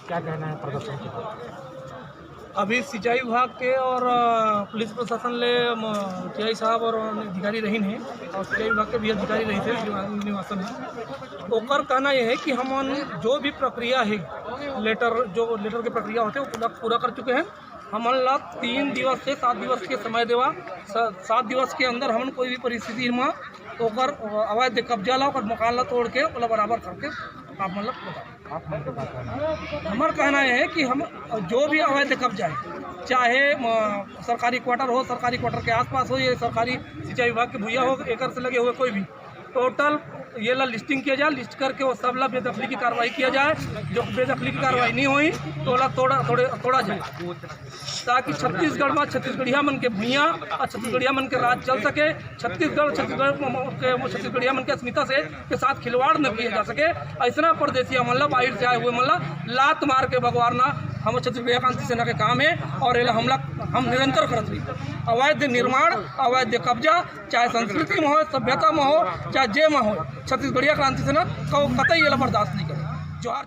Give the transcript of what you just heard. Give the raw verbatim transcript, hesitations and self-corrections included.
क्या कहना है प्रदर्शन के बारे में? अभी सिंचाई विभाग के और, अ, पुलिस प्रशासन ले, म, टीआई साहब और अधिकारी रहिन हे, और सिंचाई विभाग के भी अधिकारी रहिथे श्रीमान निवासन हे। ओकर कहना ये है कि हमन जो भी प्रक्रिया है, लेटर, जो लेटर के प्रक्रिया होथे, वो पूरा, पूरा कर चुके हैं। हमन ला तीन दिवस से सात दिवस के समय देवा। स-, सात दिवस के अंदर हमन कोई भी परिस्थिति में ओकर, अ, अवैध कब्जा ला, ओकर मकान ला तोड़ के ओला बराबर करके आप मन ला बताओ। आप मन के का कहना है? हमार कहना ये है कि हम जो भी अवैध कब्जा है, चाहे, अ, सरकारी क्वार्टर हो, सरकारी क्वार्टर के आसपास हो, ये सरकारी सिंचाई विभाग के भुइया हो, एकर से लगे हुए कोई भी, टोटल ये ला लिस्टिंग किया जाए, लिस्ट करके वो सब ला बेदखली की कार्रवाई किया जाए। जो बेदखली की कार्रवाई नहीं हुई तो ओला तोड़ा, तोड़े, तोड़ा जाए, ताकि छत्तीसगढ़ में छत्तीसगढ़िया मन के भुइया और छत्तीसगढ़िया मन के राज चल सके। छत्तीसगढ़, छत्तीसगढ़ म-, म-, के, छत्तीसगढ़िया मन के अस्मिता से, के साथ खिलवाड़ न किया जा सके। ऐसा परदेसिया मन ला, बाहर से आए हुए मन ला लात मार के भगवारना हम छत्तीसगढ़िया क्रांति सेना के काम है, और एला हमला हम निरंतर करत रही। अवैध निर्माण, अवैध कब्जा, चाहे संस्कृति में हो, सभ्यता में हो, चाहे जे में हो, छत्तीसगढ़िया क्रांति सेना कतई एला बर्दाश्त नहीं करे। जोहार।